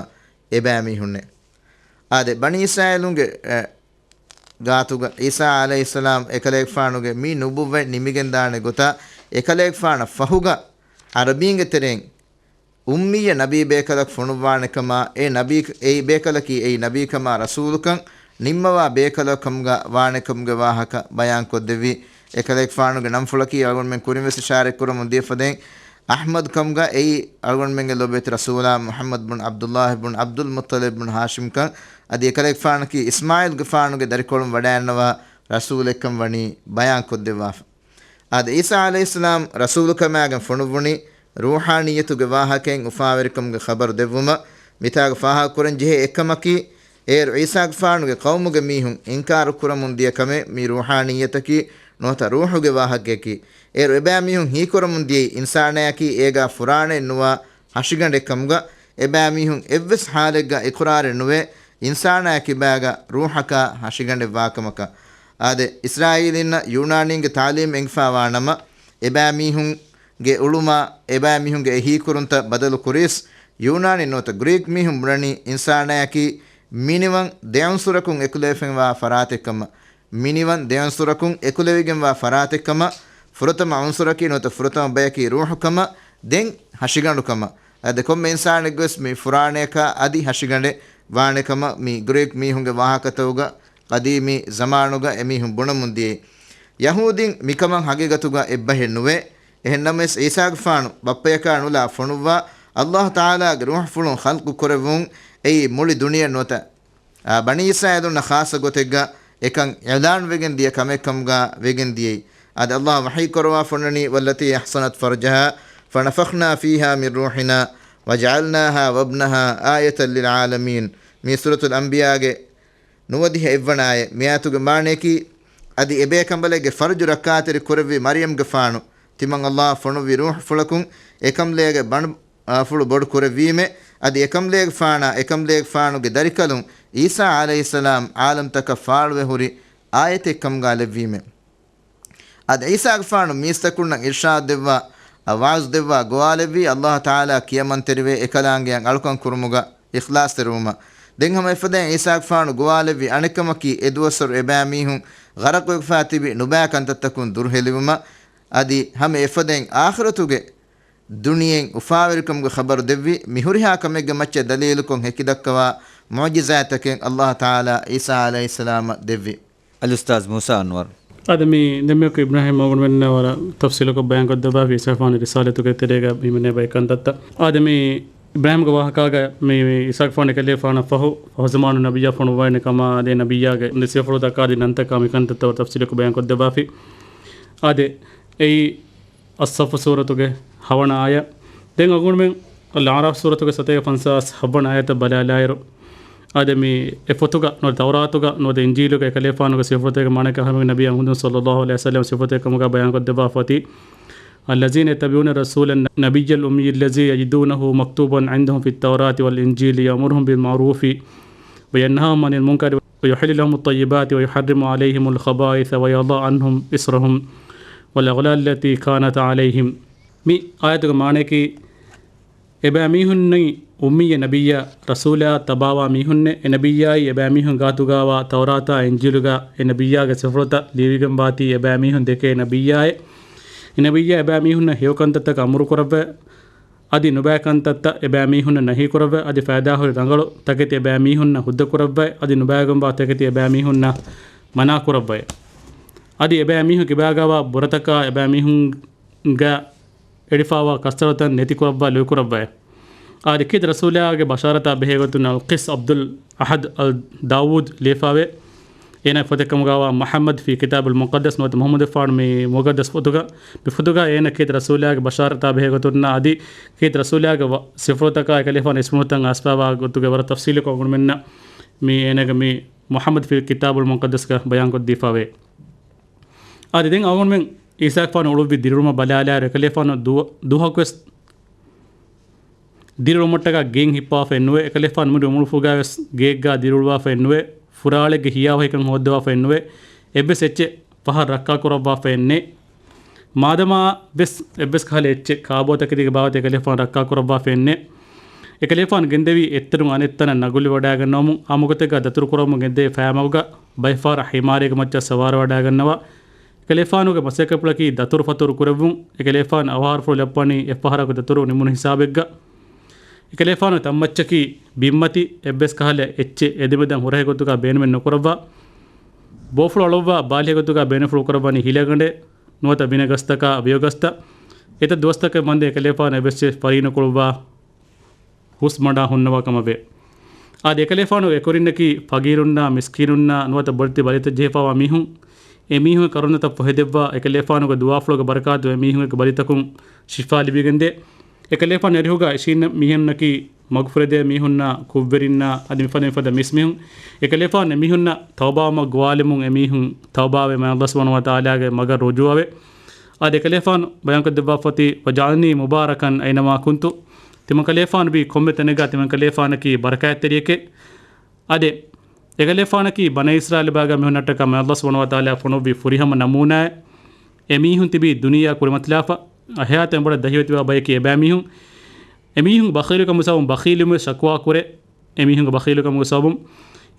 އެބައިމީހުންނޭ. އާދެ، ބަނީ އިސްރާއީލުންގެ، އެ، ގާތުގަ ޢީސާ ޢަލައިހިއްސަލާމް އެކަލޭގެފާނުގެ މި ނުބުއްވަތް ނިމިގެންދާނެ ގޮތާ، އެކަލޭގެފާނަށް ފަހުގަ ޢަރަބީންގެ ތެރެއިން އުއްމިއްޔަ ނަބީ ބޭކަލަކު ފޮނުއްވާނެކަމާ، އެ ނަބީ، އެއީ ބޭކަލަކީ އެއީ ނަބީކަމާ ރަސޫލުކަން ނިންމަވާ ބޭކަލަކު ކަމުގަ ވާނެކަމުގެ ވާހަކަ ބަޔާންކޮށްދެއްވި. އެކަލޭގެފާނުގެ ނަންފުޅަކީ އަޅުގަނޑުމެން ކުރިންވެސް އިޝާރަތްކުރަމުން ދިޔަފަދައިން އަޙްމަދު ކަމުގަ، އެއީ އަޅުގަނޑުމެންގެ ލޯބިވެތި ރަސޫލާ މުޙައްމަދު ބުން ޢަބްދުﷲ ބުން ޢަބްދުލް މުއްޠަލިބް ބުން ހާޝިމްކަން. އަދި އެކަލޭގެފާނަކީ އިސްމާޢީލްގެފާނުގެ ދަރިކޮޅުން ވަޑައިންނަވާ ރަސޫލެއްކަން ވަނީ ބަޔާންކޮށްދެއްވާފަ. އާދެ، ޢީސާ ޢަލައިހިއްސަލާމް ރަސޫލުކަމާގެން ފޮނުއްވުނީ ރޫޙާނިއްޔަތުގެ ވާހަކައިން އުފާވެރިކަމުގެ ޚަބަރު ދެއްވުމަށް. މިތާގަ ފާހަގަކުރަންޖެހޭ އެއްކަމަކީ، އޭރު ޢީސާގެފާނުގެ ޤައުމުގެ މީހުން އިންކާރު ކުރަމުން ދިޔަ ކަމެއް މި ރޫޙާނިއްޔަތަކީ ނުވަތަ ރޫޙުގެ ވާހަކަޔަކީ. އޭރު އެބައިމީހުން ހީކުރަމުން ދިޔައީ އިންސާނާއަކީ އޭގާ ފުރާނައެއް ނުވާ ހަށިގަނޑެއް ކަމުގަ. އެބައިމީހުން އެއްވެސް ޙާލެއްގަ އިޤުރާރެއް ނުވޭ އިންސާނާ ކިބާގަ ރޫޙަކާ ހަށިގަނޑެއް ވާކަމަކަށް. އާދެ، އިސްރާއީލީންނަށް ޔޫނާނީންގެ ތާލީމް އެނގިފާވާ ނަމަ، އެބައިމީހުންގެ އުޅުމާ، އެބައިމީހުންގެ އެ ހީކުރުންތައް ބަދަލު ކުރީސް، ޔޫނާނީން ނުވަތަ ގްރީކް މީހުން ބުނަނީ އިންސާނާއަކީ މިނިވަން ދެ އުންސުރަކުން އެކުލެވިފައިވާ ފަރާތެއްކަމަށް. މިނިވަން ދެ އުންސުރަކުން އެކުލެވިގެންވާ ފަރާތެއްކަމަށް، ފުރަތަމަ އުންސުރަކީ ނުވަތަ ފުރަތަމަ ބަޔަކީ ރޫޙުކަމަށް، ދެން ހަށިގަނޑުކަމަށް. އަދި ކޮންމެ އިންސާނެއްގެވެސް މި ފުރާނަޔަކާ އަދި ހަށިގަނޑެއް ވާނެކަމަށް މި ގްރީކް މީހުންގެ ވާހަކަތަކުގަ ޤަދީމީ ޒަމާނުގަ އެމީހުން ބުނަމުން ދިޔައީ. ޔަހޫދީން މިކަމަށް ހަގީގަތުގަ އެއްބަހެއް ނުވޭ. އެހެންނަމަވެސް ޢީސާގެފާނު ބައްޕަޔަކާ ނުލާ ފޮނުއްވާ ﷲ ތަޢާލާގެ ރޫޙުފުޅުން ޚަލްޤު ކުރެއްވުން އެއީ މުޅި ދުނިޔެ ނުވަތަ، އާ، ބަނީ އިސްރާއީލުންނަށް ޚާއްޞަ ގޮތެއްގަ އެކަން އިޢުލާން ވެގެން ދިޔަ ކަމެއް ކަމުގަ ވެގެން ދިޔައީ. އަދި ﷲ ވަޙީ ކުރައްވާ ފޮންނަނީ، "والتي أحصنت فرجها فنفخنا فيها من روحنا وجعلناها وابنها آية للعالمين." މީ ސޫރަތުލް އަންބިޔާގެ ނުވަދިހަ އެއްވަނަ އާޔަތް. މި އާޔަތުގެ މާނަޔަކީ، އަދި އެބޭކަނބަލެއްގެ ފަރުޖު ރައްކާތެރި ކުރެއްވި މަރްޔަމްގެފާނު، ތިމަން ﷲ ފޮނުއްވި ރޫޙުފުޅަކުން އެކަނބަލޭގެ ބަނޑު، އާ، ފުޅު ބޮޑު ކުރެއްވީމޭ. އަދި އެކަނބަލޭގެފާނާ، އެކަނބަލޭގެފާނުގެ ދަރިކަލުން ޢީސާ ޢަލައިހިއްސަލާމް ޢާލަމްތަކަށް ފާޅުވެ ހުރި އާޔަތެއް ކަމުގަ ލެއްވީމޭ. އަދި ޢީސާގެފާނު މީސްތަކުންނަށް އިރްޝާދު ދެއްވާ، އަ، ވަޢުޒު ދެއްވާ ގޮވާލެއްވީ، ﷲ ތަޢާލާ ކިޔަމަންތެރިވޭ އެކަލާނގެއަށް އަޅުކަން ކުރުމުގަ އިޚްލާޞްތެރިވުމަށް. ދެން ހަމަ އެފަދައިން ޢީސާގެފާނު ގޮވާލެއްވި އަނެއްކަމަކީ، އެދުވަސްވަރު އެބައިމީހުން ޣަރަޤުވެފާ ތިބި ނުބައި ކަންތައްތަކުން ދުރުހެލިވުމަށް. އަދި ހަމަ އެފަދައިން އާޚިރަތުގެ ދުނިޔެއިން އުފާވެރިކަމުގެ ޚަބަރު ދެއްވި، މިހުރިހާ ކަމެއްގެ މައްޗަށް ދަލީލުކޮށް ހެކިދައްކަވާ މުޢުޖިޒާތްތަކެއް ﷲ ތަޢާލާ ޢީސާ ޢަލައިހިއްސަލާމަށް ދެއްވި. އަލްއުސްތާޛް މޫސާ އަންވަރު. އާދެ، މި ދެންމެ އިބްރާހިމް މަގުން ވެންނަ ވަރަށް ތަފްސީލުކޮށް ބަޔާންކޮށްދެއްވާފި އިސާގެފާނު ރިސާލަތުގެ ތެރޭގަ ހިމެނޭ ބައެއް ކަންތައްތައް. އާދެ، މި އިބްރާހިމްގެ ވާހަކާގަ މި، މި އިސާގެފާނު އެކަލޭފާނަށް ފަހު، ފަހުޒަމާނު ނަބިއްޔާ ފޮނުއްވައިނެ ކަމާ، އާދެ، ނަބިއްޔާގެ ސިފަފުޅުތަކާ އަދި ނަންތަކާ މި ކަންތައްތައް ވަރަށް ތަފްސީލުކޮށް ބަޔާންކޮށްދެއްވާފި. އާދެ، އެއީ އައްޞައްފު ސޫރަތުގެ ހަވަނަ އާޔަތް. ދެން އަގުންމެން އަލްއަޢްރާފް ސޫރަތުގެ ސަތޭކަ ފަންސާސް ހައްވަނަ އާޔަތަށް ބަލާލާއިރު، އާދެ، މި އެ ފޮތުގަ ނުވަތަ ތައުރާތުގަ ނުވަތަ އިންޖީލުގަ އެކަލޭފާނުގެ ސިފަފުޅުތަކުގެ މާނައަކީ އަހަރެމެންގެ ނަބިއްޔާ މުޙައްމަދު ޞައްލައްލާހު ޢަލައިހި ވަސައްލަމް ސިފަފުޅުތަކެއް ކަމުގަ ބަޔާންކޮށްދެއްވާފަ އޮތީ، الذين يتبعون الرسول النبي الأمي الذي يجدونه مكتوبا عندهم في التوراة والإنجيل يأمرهم بالمعروف وينهاهم عن المنكر ويحل لهم الطيبات ويحرم عليهم الخبائث ويضع عنهم إصرهم والأغلال التي كانت عليهم. މި އާޔަތުގެ މާނައަކީ، އެބައިމީހުންނީ އުއްމިއްޔަ ނަބިއްޔާ ރަސޫލާ ތަބާވާ މީހުންނޭ. އެ ނަބިއްޔާއީ އެބައިމީހުން ގާތުގާވާ ތައުރާތާ އިންޖީލުގަ އެ ނަބިއްޔާގެ ސިފަފުޅުތައް ލިޔެވިގެންވާތީ އެބައިމީހުން ދެކޭ ނަބިއްޔާއޭ. އެ ނަބިއްޔާ އެބައިމީހުންނަށް ހެޔޮކަންތައްތަކަށް އަމުރުކުރައްވައި، އަދި ނުބައި ކަންތައްތައް އެބައިމީހުންނަށް ނަހީކުރައްވައި، އަދި ފައިދާހުރި ރަނގަޅު ތަކެތި އެބައިމީހުންނަށް ހުއްދަކުރައްވައި، އަދި ނުބައިގެންވާ ތަކެތި އެބައިމީހުންނަށް މަނާކުރައްވައި. އަދި އެބައިމީހުން ކިބާގާވާ ބުރަތަކާ އެބައިމީހުންގެ އެޅިފާވާ ކަސްތަޅުތައް ނެތިކުރައްވާ ލުއިކުރައްވައި. އާދެ، އެކީ ރަސޫލާގެ ބަޝާރަތާ ބެހޭގޮތުން އަލްޤިއްސް ޢަބްދުލް އަޙަދު އަލް ދާވޫދު ލިޔެފާވޭ. އޭނާ ފޮތެއްކަމުގާވާ މުޙައްމަދު ފީ ކިތާބުލް މުޤައްދަސް ނުވަތަ މުޙައްމަދުފާނު މި މުޤައްދަސް ފޮތުގަ، މި ފޮތުގަ އޭނަ އެކީ ރަސޫލާގެ ބަޝާރަތާ ބެހޭގޮތުންނާ އަދި އެކީ ރަސޫލާގެ ވަ-، ސިފަފުޅުތަކާ އެކަލޭފާނު އިސްމުނުތައް އައިސްފާވާ ގޮތުގެ ވަރަށް ތަފްސީލުކޮށް އަޅުގަނޑުމެންނަށް މި އޭނަގެ މި މުޙައްމަދު ފީ ކިތާބުލް މުޤައްދަސްގަ ބަޔާންކޮށްދީފާވޭ. އާދެ، ދެން އަޅުގަނޑުމެން އީސާގެފާނު އުޅުއްވި ދިރިއުޅުމަށް ބަލާލާއިރު، އެކަލޭފާނު ދުވަ-، ދުވަހަކުވެސް ދިރިއުޅުމަށްޓަކާ ގެއިން ހިއްޕާފައެއް ނުވޭ. އެކަލޭފާނު މުޅި އުމުރުފުޅުގައިވެސް ގެއެއްގާ ދިރިއުޅުވާފައެއް ނުވޭ. ފުރާޅެއްގެ ހިޔާވަހިކަން ހޯއްދަވާފައެއް ނުވޭ. އެއްވެސް އެއްޗެއް ފަހަށް ރައްކާކުރައްވާފައެއް ނެތް. މާދަމާ ވެސް އެއްވެސް ކަހަލަ އެއްޗެއް ކާބޯތަކެތީގެ ބާވަތަށް އެކަލޭފާނު ރައްކާކުރައްވާފައެއް ނެތް. އެކަލޭފާނު ގެންދެވީ އެއްތަނުން އަނެއްތަނަށް ނަގުލިވަޑައިގަންނަވަމުން، އާއްމުގޮތެއްގަ ދަތުރުކުރަމުން ގެންދެވި ފައިމަގުގަ ބައެއްފަހަރަށް ހިމާރީގެ މައްޗަށް ސަވާރުވަޑައިގަންނަވާ. އެކަލޭފާނުގެ މަސައްކަތްޕުޅަކީ ދަތުރުފަތުރު ކުރެއްވުން. އެކަލޭފާނު އަވަހާރަފުޅު ލައްޕަނީ އެއްފަހަރަކު ދަތުރު ނިމުނު ހިސާބެއްގަ. އެކަލޭފާނު ތަންމައްޗަކީ ބިންމަތި، އެއްވެސް ކަހަލަ އެއްޗެއް އެދެމެދަށް ހުރަހެއް ގޮތުގަ ބޭނުމެއް ނުކުރައްވާ. ބޯފުޅު އަޅުއްވާ ބާލިހެއް ގޮތުގަ ބޭނުންފުޅު ކުރައްވަނީ ހިލަގަނޑެއް ނުވަތަ ވިނަގަސްތަކާ ވިޔަގަސްތައް. އެތައް ދުވަސްތަކެއް މަންދެ އެކަލޭފާނު އެއްވެސް ފަރީނުކުޅުއްވާ ހުސް މަޑާ ހުންނަވާ ކަމަށް ވޭ. އާދެ، އެކަލޭފާނުގެ އެކުރިންނަކީ ފަގީރުންނާ މިސްކީނުންނާ ނުވަތަ ބޮޑެތި ބަލިތައް ޖެހިފާވާ މީހުން. އެމީހުންގެ ކަރުނަތައް ފޮހެދެއްވާ، އެކަލޭފާނުގެ ދުވާފުޅުގެ ބަރަކާތުން އެމީހުންގެ ބަލިތަކުން ޝިފާ ލިބިގެންދޭ. އެކަލޭފާނު އެރިހުގަ އިށީންނަ މީހުންނަކީ މަގުފުރެދޭ މީހުންނާ ކުށްވެރިންނާ އަދި މިފަދަ މިފަދަ މީސްމީހުން. އެކަލޭފާނު އެމީހުންނަށް ތައުބާވުމަށް ގޮވާލެމުން އެމީހުން ތައުބާވެ މާތް ﷲ ސުބްޙާނަހޫ ވަތަޢާލާގެ މަގަށް ރުޖޫޢަވެ. އަދި އެކަލޭފާނު ބަޔާންކޮށްދެއްވާފައޮތީ، "وجعلني مباركا أينما كنت." ތިމަންކަލޭފާނު ވީ ކޮންމެ ތަނެއްގަ ތިމަންކަލޭފާނަކީ ބަރަކާތްތެރިއެކޭ. އާދެ، އެކަލޭފާނަކީ ބަނީ އިސްރާއީލް ބާގަ މީހުންނަށްޓަކާ މާތް ﷲ ސުބްޙާނަހޫ ވަތަޢާލާ ފޮނުއްވި ފުރިހަމަ ނަމޫނާއެއް. އެމީހުން ތިބީ ދުނިޔެއާ ކުރިމަތިލާފަ، އެހާތަން ބޮޑަށް ދަހިވެތިވާ ބަޔަކީ އެބައިމީހުން. އެމީހުން ބަޚީލުކަމުގެ ސަބަބުން ބަޚީލުވުމުގެ ޝަކުވާ ކުރޭ. އެމީހުންގެ ބަޚީލުކަމުގެ ސަބަބުން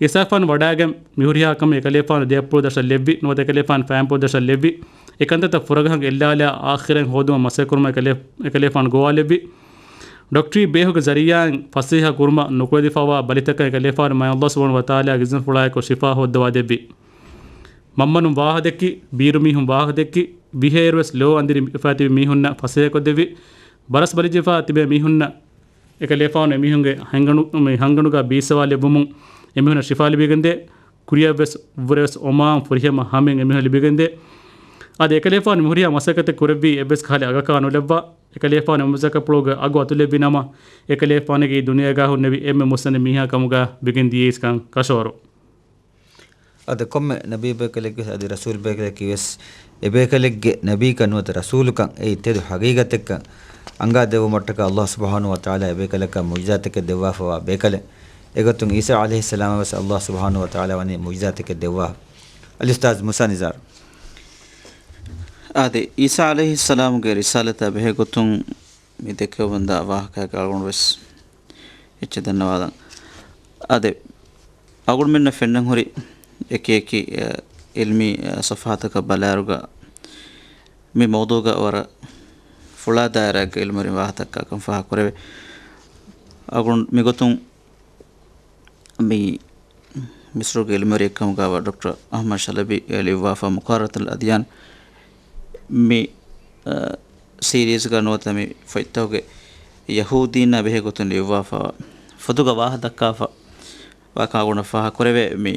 އީސާގެފާނު ވަޑައިގެން މިހުރިހާ ކަމެއް އެކަލޭފާނު ދެއަތްޕުޅު ދަށަށް ލެއްވި، ނުވަތަ އެކަލޭފާނު ފައިންޕުޅު ދަށަށް ލެއްވި. އެކަންތައްތައް ފުރަގަހަށް އެއްލާލާ އާޚިރަތް ހޯދުމަށް މަސައްކަތްކުރުމަށް އެކަލޭ-، އެކަލޭފާނު ގޮވާލެއްވި. ޑޮކްޓަރީ ބޭހުގެ ޒަރީޢާއިން ފަސޭހަ ކުރުމަށް ނުކުޅެދިފަވާ ބަލިތަކަށް އެކަލޭފާނު މާތް ﷲ ސުބްޙާނަހޫ ވަތަޢާލާ އިޒުނަފުޅާއެކު ޝިފާ ހޯއްދަވާ ދެއްވި. މަންމަނުން ވާހަކަދެއްކި، ބީރުމީހުން ވާހަކަދެއްކި، ވިހައިރުވެސް ލޯ އަނދިރި އުފާތިބި މީހުންނަށް ފަސޭހަކޮށްދެއްވި. ބަރަސް ބަލިޖެހިފަ ތިބޭ މީހުންނަށް އެކަލޭފާނު އެމީހުންގެ ހަނގަނޑު-، މި ހަނގަނޑުގަ ބީއްސަވާލެއްވުމުން އެމީހުންނަށް ޝިފާ ލިބިގެންދޭ. ކުރިއަށްވެސް އުއްވަރެވެސް އޮމާން ފުރިހަމަ ހަމައިން އެމީހުން ލިބިގެންދޭ. އަދި އެކަލޭފާނު މިހުރިހާ މަސައްކަތެއް ކުރެއްވީ އެއްވެސް ކަހަލަ އަގަކާ ނުލައްވާ، އެކަލޭފާނު އެމަސައްކަތްޕުޅުގެ އަގު އަތުލެއްވި ނަމަ، އެކަލޭފާނަކީ ދުނިޔޭގަ ހުންނެވި އެންމެ މުއްސަނދި މީހާ ކަމުގަ ވެގެން ދިޔައީސްކަން ކަށަވަރު. އަދި ކޮންމެ ނަބީބޭކަލެއްގެ އަދި ރަސޫލްބޭކަލަކީވެސް އެބޭކަލެއްގެ ނަބީކަން ނުވަތަ ރަސޫލުކަން އެއީ ތެދު ހަގީގަތެއްކަން އަންގާ ދެއްވުމަށްޓަކާ ﷲ ސުބްޙާނަހޫ ވަތަޢާލާ އެބޭކަލަކަށް މުޢުޖިޒާތެކެއް ދެއްވާފަވާ ބޭކަލެއް. އެގޮތުން އީސާ ޢަލައިހިއްސަލާމަށް ވެސް ﷲ ސުބްޙާނަހޫ ވަތަޢާލާ ވަނީ މުޢުޖިޒާތެކެއް ދެއްވާ. އަލްއުސްތާޛް މޫސާ ނިޒާރު. އާދެ، އީސާ ޢަލައިހިއްސަލާމުގެ ރިސާލަތާ ބެހޭގޮތުން މި ދެކެވަންދާ ވާހަކައިގަ އަޅުގަނޑު ވެސް އެއްޗެއް ދަންނަވާލަން. އާދެ، އަޅުގަނޑުމެންނަށް ފެންނަން ހުރި އެކި އެކި، އެ، އިލްމީ، އެ، ސަފްޙާތަކަށް ބަލާއިރުގަ މި މައުޟޫގަ ވަރަށް ފުޅާ ދާއިރާގެ އިލްމުވެރިން ވާހަކަ ދައްކާ ކަން ފާހަގަ ކުރެވޭ. އަޅުގަނޑު މިގޮތުން މި މިސްރުގެ އިލްމުވެރިއެއްކަމުގައިވާ ޑޮކްޓަރ އަޙްމަދު ޝަލަބީ ލިޔުއްވާފަ މުޤާރަނަތުލް އަދްޔާން މި، އަ، ސީރީޒްގަ ނުވަތަ މި ފޮތްތަކުގެ ޔަހޫދީންނާ ބެހޭ ގޮތުން ލިޔުއްވާފަ ފޮތުގަ ވާހަ ދައްކާފަ ވާކަން އަޅުގަނޑަށް ފާހަގަ ކުރެވޭ. މި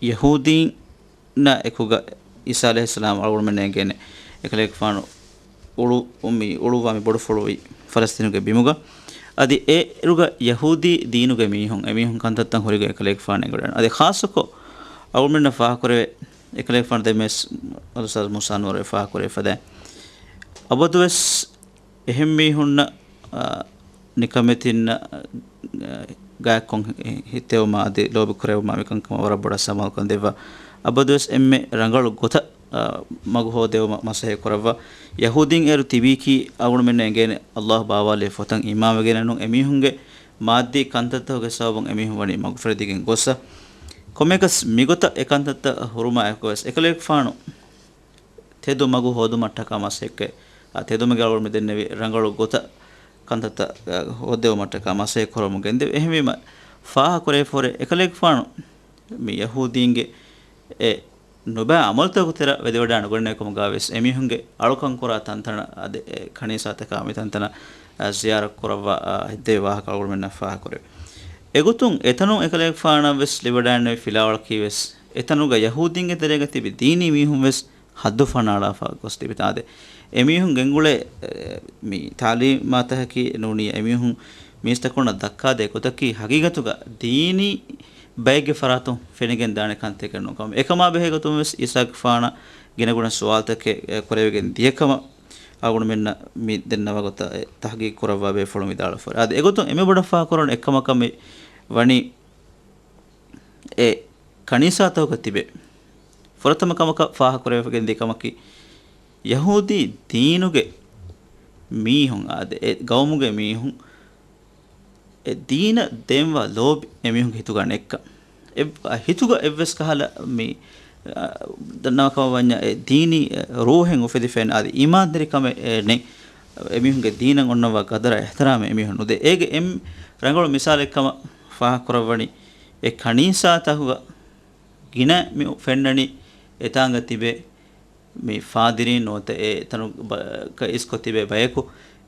ޔަހޫދީންނާ އެކުގަ އީސާ ޢަލައިހިއްސަލާމް އަޅުގަނޑުމެންނަށް އެނގޭނެ އެކަލޭގެފާނު އުޅު-، މި އުޅުއްވާ މި ބޮޑުފުޅުވި ފަލަސްތީނުގެ ބިމުގަ. އަދި އޭރުގަ ޔަހޫދީ ދީނުގެ މީހުން، އެމީހުން ކަންތައްތައް ހުރިގޮތް އެކަލޭގެފާނު އެނގިވަޑައިގެން. އަދި ޚާއްޞަކޮށް އަޅުގަނޑުމެންނަށް ފާހަގަކުރެވޭ، އެކަލޭގެފާނު ދެންވެސް އަލްއުސްތާޛް މޫސާ ނޫރު ފާހަގަކުރެވިފަދައިން. އަބަދުވެސް އެހެން މީހުންނަށް، އާ، ނިކަމެތިންނަށް، އާ، ގާތްކޮން ހި-، ހިތެއްވުމާ އަދި ލޯބި ކުރެވުމާ މިކަންކަމަށް ވަރަށް ބޮޑަށް ސަމާލުކަން ދެއްވާ. އަބަދުވެސް އެންމެ ރަނގަޅު ގޮތަށް، އާ، މަގު ހޯދެވުމަށް މަސައްކަތް ކުރައްވާ. ޔަހޫދީން އޭރު ތިބީކީ އަޅުގަނޑުމެންނަށް އެނގޭނެ ﷲ ބާވާލި ފޮތަށް އީމާންވެގެން ނޫން، އެމީހުންގެ މާއްދީ ކަންތައްތަކުގެ ސަބަބުން އެމީހުން ވަނީ މަގުފުރެދިގެން ގޮއްސަ. ކޮންމެއަކަސް މިގޮތަށް އެ ކަންތައްތައް ހުރުމާ އެކުވެސް އެކަލޭގެފާނު ތެދު މަގު ހޯދުމަށްޓަކާ މަސައްކަތް، އާ، ތެދުމަގެއަށް އަޅުގަނޑު މި ދެންނެވި ރަނގަޅު ގޮތަށް ކަންތައްތައް، އާ، ހޯދެވުމަށްޓަކާ މަސައްކަތް ކުރަމުން ގެންދެވި. އެހެންވީމަ، ފާހަގަ ކުރެވިފަހުރެ އެކަލޭގެފާނު މި ޔަހޫދީންގެ އެ ނުބައި އަމަލުތަކުގެ ތެރެއަށް ވެދެވަޑާން ނުގަނެވޭ ކަމުގައިވެސް އެމީހުންގެ އަޅުކަން ކުރާ ތަންތަނަށް އަދި އެ ކަނީސާތަކާ މި ތަންތަނަށް، އާ، ޒިޔާރަތް ކުރައްވާ، އާ، ހެއްދެވި ވާހަކަ އަޅުގަނޑުމެންނަށް ފާހަގަކުރެވި. އެގޮތުން އެތަނުން އެކަލޭގެފާނަށްވެސް ލިބިވަޑައިގެންނެވި ފިލާވަޅަކީވެސް އެތަނުގަ ޔަހޫދީންގެ ތެރޭގަ ތިބި ދީނީ މީހުންވެސް ހައްދު ފަނާޅާފަ ގޮސް ތިބިތާ. އާދެ، އެމީހުން ގެންގުޅޭ، އެ، މި ތާލީމާތަކަކީ ނޫނީ އެމީހުން މީސްތަކުންނަށް ދައްކާދޭ ގޮތަކީ ހަގީގަތުގަ ދީނީ ބައެއްގެ ފަރާތުން ފެނިގެން ދާނެ ކަންތަކެއް ނޫން ކަމަށް. އެކަމާ ބެހޭ ގޮތުން ވެސް އީސާގެފާނަށް ގިނަގުނަ ސުވާލުތަކެއް، އެ، ކުރެވިގެން ދިޔަކަމަށް އަޅުގަނޑުމެންނަށް މި ދެންނަވާ ގޮތަށް، އެ، ތަހްގީގު ކުރައްވާ ބޭފުޅުން ވިދާޅުވެފަ. އާދެ، އެގޮތުން އެންމެ ބޮޑަށް ފާހަގަކުރަން އެއްކަމަކަށް މި ވަނީ އެ ކަނީސާތަކުގަ ތިބޭ. ފުރަތަމަ ކަމަކަށް ފާހަގަކުރެވިގެންދިޔަ ކަމަކީ، ޔަހޫދީ ދީނުގެ މީހުން އާދެ، އެ ގައުމުގެ މީހުން އެ ދީނަށް ދޭންވާ ލޯބި އެމީހުންގެ ހިތުގަ ނެތްކަން. އެ ހިތުގަ އެއްވެސް ކަހަލަ މި، އާ، ދަންނަވާކަމަށް ވަންޏާ އެ ދީނީ، އެ، ރޫހެއް އުފެދިފައި އާދެ، އީމާންތެރިކަމެއް، އެ، ނެތް. އެމީހުންގެ ދީނަށް އޮންނަވާ ގަދަރާ އިޙްތިރާމެއް އެމީހުން ނުދޭ. އޭގެ އެން ރަނގަޅު މިސާލެއްކަމަށް ފާހަގަކުރައްވަނީ، އެ ކަނީސާތަކުގަ ގިނަ މި ފެންނަނީ އެތާނގަ ތިބޭ މި ފާދިރީން ނުވަތަ އެ އެތަނު ބަ-، ކަ އިސްކޮށް ތިބޭ ބަޔަކު،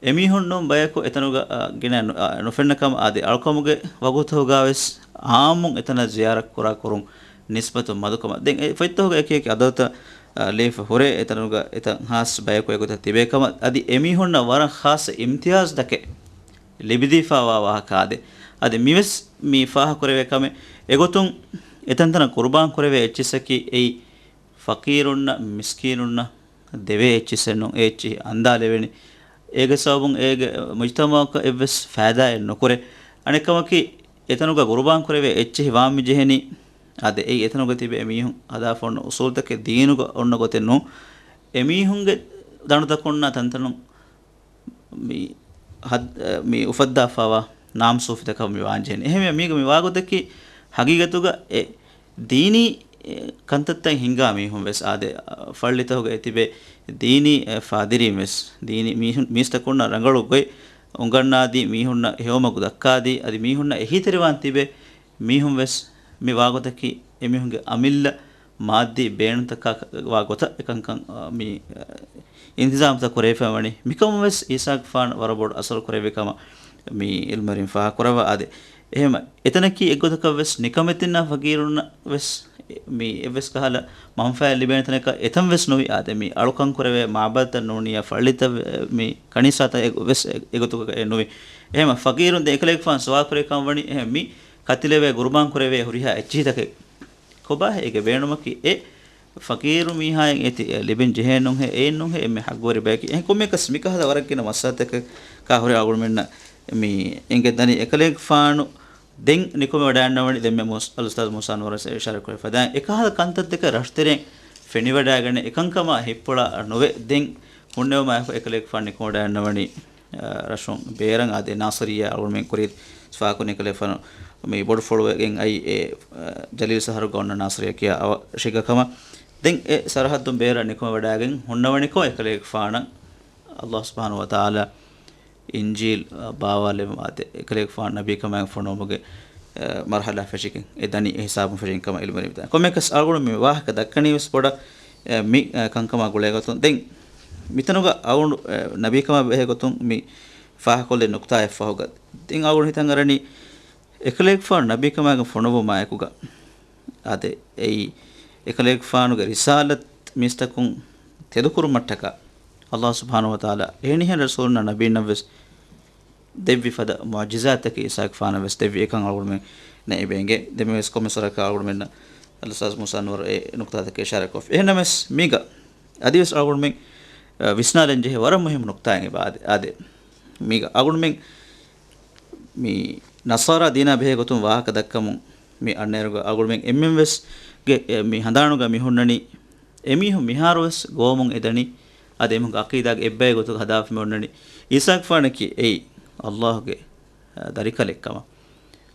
އެމީހުން ނޫން ބަޔަކު އެތަނުގަ، އަ، ގިނަ ނު-، އަ، ނުފެންނަ ކަމަށް އާދެ، އަޅުކަމުގެ ވަގުތުގަވެސް އާއްމުން އެތަނަށް ޒިޔާރަތް ކުރާ ކުރުން ނިސްބަތު މަދުކަމަށް. ދެން އެ ފޮތްތަކުގަ އެކި އެކި އަދަދުތައް، އަ، ލިޔެފަ ހުރޭ، އެތަނުގަ އެތައް ހާސް ބަޔަކު އެގޮތަށް ތިބޭ ކަމަށް، އަދި އެމީހުންނަށް ވަރަށް ޚާއްޞަ އިމްތިޔާޒްތަކެއް ލިބިދީފާވާ ވާހަކަ އާދެ. އަދި މިވެސް މި ފާހަގަކުރެވޭ ކަމެއް. އެގޮތުން އެތަންތަނަށް ޤުރުބާން ކުރެވޭ އެއްޗިއްސަކީ އެއީ ފަޤީރުންނަށް، މިސްކީނުންނަށް ދެވޭ އެއްޗިއްސެއް ނޫން. އެ އެއްޗިހި އަންދާލެވެނީ. އޭގެ ސަބަބުން އޭގެ މުޖްތަމަޢަކަށް އެއްވެސް ފައިދާއެއް ނުކުރޭ. އަނެއްކަމަކީ، އެތަނުގަ ގުރުބާން ކުރެވޭ އެއްޗެހި ވާން މި ޖެހެނީ، އާދެ، އެއީ އެތަނުގަ ތިބޭ މީހުން ހަދާފަ އޮންނަ އުސޫލުތަކެއް ދީނުގަ އޮންނަ ގޮތެއް ނޫން. އެމީހުންގެ ދަނޑުތަކުންނާ ތަންތަނުން މި ހަދް-، މި އުފައްދާފަވާ ނާމްސޫފިތަކަށް މި ވާންޖެހެނީ. އެހެންވެ، މީގަ މި ވާގޮތަކީ ހަގީގަތުގަ އެ ދީނީ، އެ، ކަންތައްތައް ހިންގާ މީހުން ވެސް އާދެ، އަ، ފައްޅިތަކުގައި ތިބޭ ދީނީ، އެ، ފާދިރީން ވެސް، ދީނީ މީހުން، މީސްތަކުންނަށް ރަނގަޅު ގޮތް އުނގަންނާދީ، މީހުންނަށް ހެޔޮމަގު ދައްކާދީ، އަދި މީހުންނަށް އެހީތެރިވާން ތިބޭ މީހުން ވެސް މި ވާގޮތަކީ އެމީހުންގެ އަމިއްލަ މާއްދީ ބޭނުންތަކާ ވާ ގޮތަށް އެކަންކަން، އަ، މި، އަ، އިންތިޒާމްތައް ކުރެވިފައި ވަނީ. މިކަމުން ވެސް އީސާގެފާނު ވަރަށް ބޮޑު އަސަރު ކުރެއްވި ކަމަށް މި އިލްމުވެރިން ފާހަގަކުރައްވާ އާދެ. އެހެމަ އެތަނަކީ އެއްގޮތަކަށް ވެސް ނިކަމެތިންނާ ފަގީރުންނަށް ވެސް މި އެއްވެސް ކަހަލަ މަންފާއެއް ލިބޭނެ ތަނަކަށް އެތަން ވެސް ނުވި އާދެ. މި އަޅުކަން ކުރެވޭ މާބަދަތައް ނޫނިއްޔާ ފައްޅިތައް މި ކަނީސާތައް އެ-، ވެސް އެ-، އެގޮތުގަ އެ ނުވި. އެހެމަ ފަގީރުން ދެން އެކަލޭގެފާނު ސުވާލު ކުރެވި ކަމަށް ވަނީ އެހެން މި ކަތިލެވޭ ގުރުބާން ކުރެވޭ ހުރިހާ އެއްޗިހިތަކެއް ކޮބާހޭ އޭގެ ބޭނުމަކީ؟ އެ ފަގީރު މީހާއަށް އޭތި ލިބެން ޖެހޭ ނޫންހޭ، އެއިން ނޫންހޭ އެންމެ ހައްގުވެރި ބަޔަކީ. އެހެން ކޮންމެއަކަސް މިކަހަލަ ވަރަށް ގިނަ މައްސަލަތަކަކާ ހުރެ އަޅުގަނޑުމެންނަށް މި އެނގެން ދަނީ އެކަލޭގެފާނު ދެން ނިކުމެވަޑައިގަންނަވަނީ. ދެންމެ މުސް-، އަލްއުސްތާޛު މޫސާ ނުވަރު ވެސް އިޝާރާތް ކުރެފަ ދާން އެކަހަލަ ކަންތައްތަކެއް ރަށުތެރެއިން ފެނިވަޑައިގަނެ އެކަންކަމާ ހިތްޕުޅާ ނުވެ ދެން ހުންނެވުމާއެކު އެކަލޭގެފާނު ނިކުމެވަޑައިގަންނަވަނީ. އަ، ރަށުން ބޭރަށް އާދެ، ނާޞިރިއްޔާ އަޅުގަނޑުމެން ކުރި ސުފާކު ނިކަލޭފާނު މި ބޮޑުފުޅުވެގެން އައި އެ، އަ، ޖަލީލު ސަހަރުގަ އޮންނަ ނާޞިރިއްޔާ ކިޔާ އަވަށިގަ ކަމަށް. ދެން އެ ސަރަހައްދުން ބޭރަށް ނިކުމެވަޑައިގެން ހުންނަވަނިކޮށް އެކަލޭގެފާނަށް އަލްލާހު ސުބްޙާނަހު ވަތަޢާލާ އިންޖީލް، އަ، ބާވާލެވުމާ އާދެ، އެކަލޭގެފާނު ނަބީކަމާއި ފޮނުވުމުގެ، އަ، މަރުޙަލާ ފެށިގެން އެ ދަނީ އެ ހިސާބުން ފެށިގެން ކަމަށް އިލްމުވެރިން ވިދާޅުވި. ކޮންމެއަކަސް އަޅުގަނޑު މި ވާހަކަ ދައްކަނީ ވެސް ބޮޑަށް، އަ، މި، އަ، ކަންކަމާ ގުޅޭގޮތުން. ދެން މިތަނުގަ އަޅުގަނޑު، އަ، ނަބީކަމާ ބެހޭ ގޮތުން މި ފާހަގަކޮށްލި ނުކުތާއެއް ފަހުގަ، ދެން އަޅުގަނޑު ހިތަށް އަރަނީ، އެކަލޭގެފާނު ނަބީކަމާގެ ފޮނުވުމާއެކުގަ، އާދެ، އެއީ އެކަލޭގެފާނުގެ ރިސާލަތް މީސްތަކުން ތެދުކުރުމަށްޓަކާ، އަލްލާހު ސުބްޙާނަހު ވަތަޢާލާ އެހެނިހެން ރަސޫލުންނާ ނަބީންނަށްވެސް ދެއްވި ފަދަ މުޢުޖިޒާތަކީ އީސާގެފާނަށް ވެސް ދެއްވި އެކަން އަޅުގަނޑުމެންނަށް އެބަ އެނގޭ. ދެންމެވެސް ކޮންމެސް ވަރަކަށް އަޅުގަނޑުމެންނަށް އަލްއުސްތާޛު މޫސާ ނުވަރު އެ ނުކުތާތަކަށް އިޝާރާތްކޮށްފި. އެހެންނަމަވެސް މީގަ އަދިވެސް އަޅުގަނޑުމެން، އަ، ވިސްނާލަން ޖެހޭ ވަރަށް މުހިއްމު ނުކުތާއެއް އެބަ އާދެ. އާދެ، މީގަ އަޅުގަނޑުމެން މި ނަޞާރާ ދީނާ ބެހޭ ގޮތުން ވާހަކަ ދައްކަމުން މި އަންނައިރުގަ އަޅުގަނޑުމެން އެންމެން ވެސް ގެ، އެ، މި ހަނދާނުގަ މި ހުންނަނީ އެމީހުން މިހާރުވެސް ގޮވަމުން އެދަނީ، އަދި އެމީހުންގެ އަޤީދާގެ އެއްބަޔަށް ގޮތުގަ ހަދާފަ މި އޮންނަނީ، އީސާގެފާނަކީ އެއީ އައްލާހުގެ، އަ، ދަރިކަލެއްކަމަށް.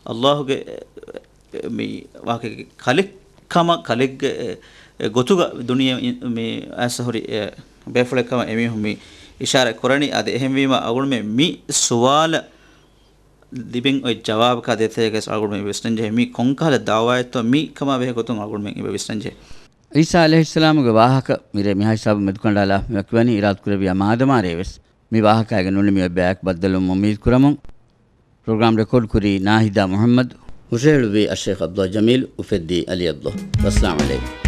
އައްލާހުގެ، އެ، މި ވާހަކަ ކަލެއްކަމަށް، ކަލެއްގެ، އެ، އެ، ގޮތުގަ ދުނިޔެ މި އައިސް ހުރި، އެ، ބޭފުޅެއްކަމަށް އެމީހުން މި އިޝާރާތް ކުރަނީ. އަދި އެހެންވީމަ އަޅުގަނޑުމެން މި ސުވާލަށް ލިބެން އޮތް ޖަވާބަކާ ދޭތެރޭގަ އަޅުގަނޑުމެން ވިސްނަންޖެހޭ. މީ ކޮންކަހަލަ ދަޢުވާއެއްތޯ މީ ކަމާ ބެހޭ ގޮތުން އަޅުގަނޑުމެން އެބަ ވިސްނަންޖެހޭ. ޢީސާ ޢަލައިހިއްސަލާމުގެ ވާހަކަ މިރޭ މިހާ ހިސާބުން މެދުކަނޑާލާ މިވަކިވަނީ އިރާދަކުރެއްވިޔާ މާދަމާ ރޭވެސް. މި ވާހަކައިގެ ނޫނީ މި އޮތް ބަޔާއެކު ބައްދަލުވުމަށް އުއްމީދު ކުރަމުން. ޕްރޮގްރާމް ރެކޯޑް ކުރީ ނާހިދާ މުޙައްމަދު، ހުށަހެޅުއްވީ އައްޝައިޚް ޢަބްދުﷲ ޖަމީލު، އުފެއްދީ ޢަލީ ޢަބްދުﷲ. ވައްސަލާމް ޢަލައިކުމް.